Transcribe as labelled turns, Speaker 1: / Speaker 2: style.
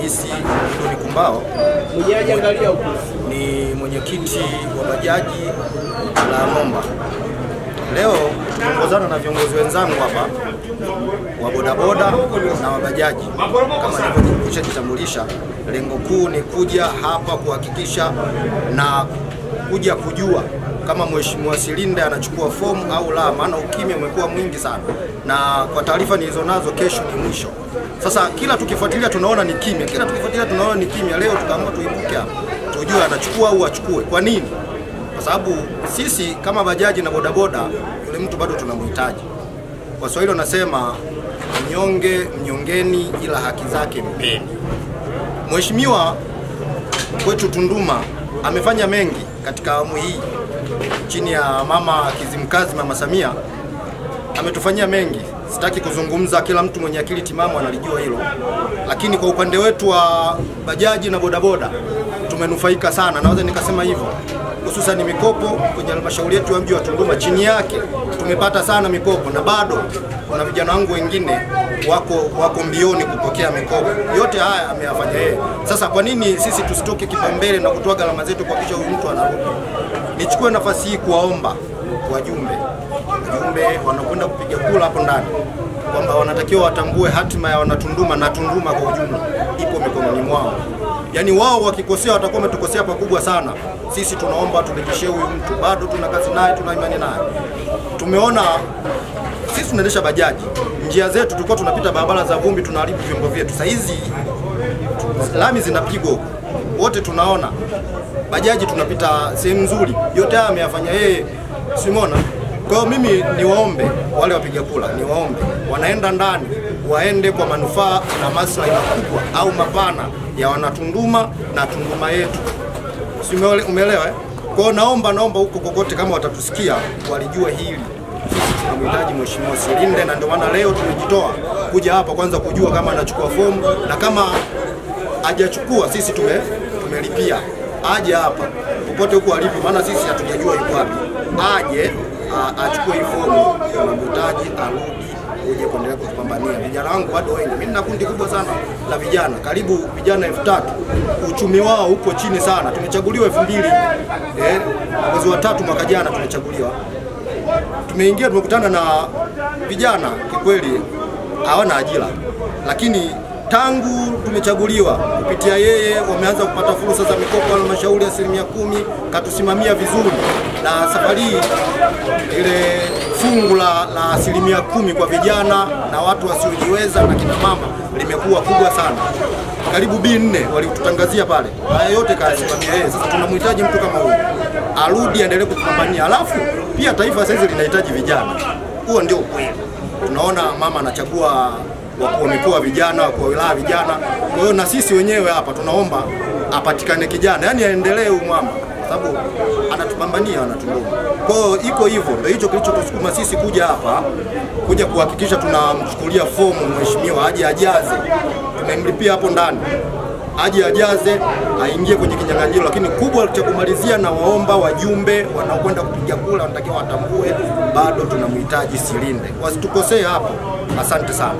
Speaker 1: Hamisi Ndoni Kumbao, ni mwenyekiti wa bajaji la Momba. Leo tumeongozana na viongozi wenzangu hapa wa bodaboda na wabajaji. Kama nilivyojitambulisha, lengo kuu ni kuja hapa kuhakikisha na kuja kujua kama Mheshimiwa Silinde anachukua fomu au la, maana ukimya umekuwa mwingi sana, na kwa taarifa nilizonazo kesho ni mwisho. Sasa kila tukifuatilia tunaona ni kimya, kila tukifuatilia tunaona ni kimya. Leo tukaamua tuibuke hapa tujue anachukua au achukue. Kwa nini? Kwa sababu sisi kama bajaji na bodaboda yule mtu bado tunamhitaji. Waswahili wanasema mnyonge mnyongeni, ila haki zake mpeni. Mheshimiwa kwetu Tunduma amefanya mengi katika awamu hii chini ya mama Kizimkazi, Mama Samia, ametufanyia mengi. Sitaki kuzungumza, kila mtu mwenye akili timamu analijua hilo. Lakini kwa upande wetu wa bajaji na bodaboda tumenufaika sana, naweza nikasema hivyo. Hususan mikopo kwenye halmashauri yetu ya mji wa Tunduma, chini yake tumepata sana mikopo, na bado kuna vijana wangu wengine wako mbioni kupokea mikopo. Yote haya ameyafanya yeye. Sasa kwa nini sisi tusitoke kipaumbele na kutoa gharama zetu kuhakikisha huyu mtu anarudi? Nichukue nafasi hii kuwaomba wajumbe wanakwenda kupiga kura hapo ndani kwamba wanatakiwa watambue hatima ya wanatunduma na Tunduma kwa ujumla ipo mikononi mwao. Yaani wao wakikosea watakuwa wametukosea pakubwa sana. Sisi tunaomba turejeshe huyu mtu, bado tuna kazi naye, tuna imani naye. Tumeona sisi tunaendesha bajaji, njia zetu tulikuwa tunapita barabara za vumbi, tunaharibu vyombo vyetu. Sasa hizi lami zinapigwa huko, wote tunaona bajaji tunapita sehemu nzuri. Yote haya ameyafanya yeye, simona. Kwa hiyo mimi niwaombe wale wapiga kura, niwaombe wanaenda ndani waende kwa manufaa na maslahi makubwa au mapana ya wanatunduma na Tunduma yetu. Si umeelewa eh? Kwa hiyo naomba huko kokote kama watatusikia walijua hili. Sisi tunamhitaji Mheshimiwa Silinde, na ndio maana leo tumejitoa kuja hapa kwanza kujua kama anachukua fomu, na kama hajachukua sisi tumelipia. Aje hapa popote huko alipo, maana sisi hatujajua yuko wapi. Aje achukue hii fomu, tunamhitaji arudi uje kuendelea kutupambania. Vijana wangu bado wengi, mimi nina kundi kubwa sana la vijana, karibu vijana 3000. Uchumi wao upo chini sana. Tumechaguliwa 2000 mwezi wa 3 mwaka jana tumechaguliwa. Tumeingia tumekutana na vijana kikweli hawana ajira, lakini tangu tumechaguliwa kupitia yeye wameanza kupata fursa za mikopo halmashauri 10%, katusimamia vizuri. Na safari ile fungu la 10% kwa vijana na watu wasiojiweza na kina mama limekuwa kubwa sana. Karibu B4 walitutangazia pale. Haya yote kasimamia yeye. Sasa tunamhitaji mtu kama huyu arudi aendelee kutupambania. Alafu pia taifa sasa linahitaji vijana. Huo ndio ukweli. Tunaona mama anachagua wakuu wa mikoa vijana, wakuu wa wilaya vijana. Kwa hiyo na sisi wenyewe hapa tunaomba apatikane kijana, yani aendelee huyu mama, kwa sababu anatupambania, anatunduma. Kwa hiyo iko hivyo, ndio hicho kilichotusukuma sisi kuja hapa, kuja kuhakikisha tunamchukulia fomu mheshimiwa aje ajaze. Tumemlipia hapo ndani, aje ajaze, aingie kwenye kinyang'anyiro. Lakini kubwa cha kumalizia, na waomba wajumbe wanaokwenda kupiga kura wanatakiwa watambue bado tunamhitaji Silinde, wasitukosee hapo. Asante sana.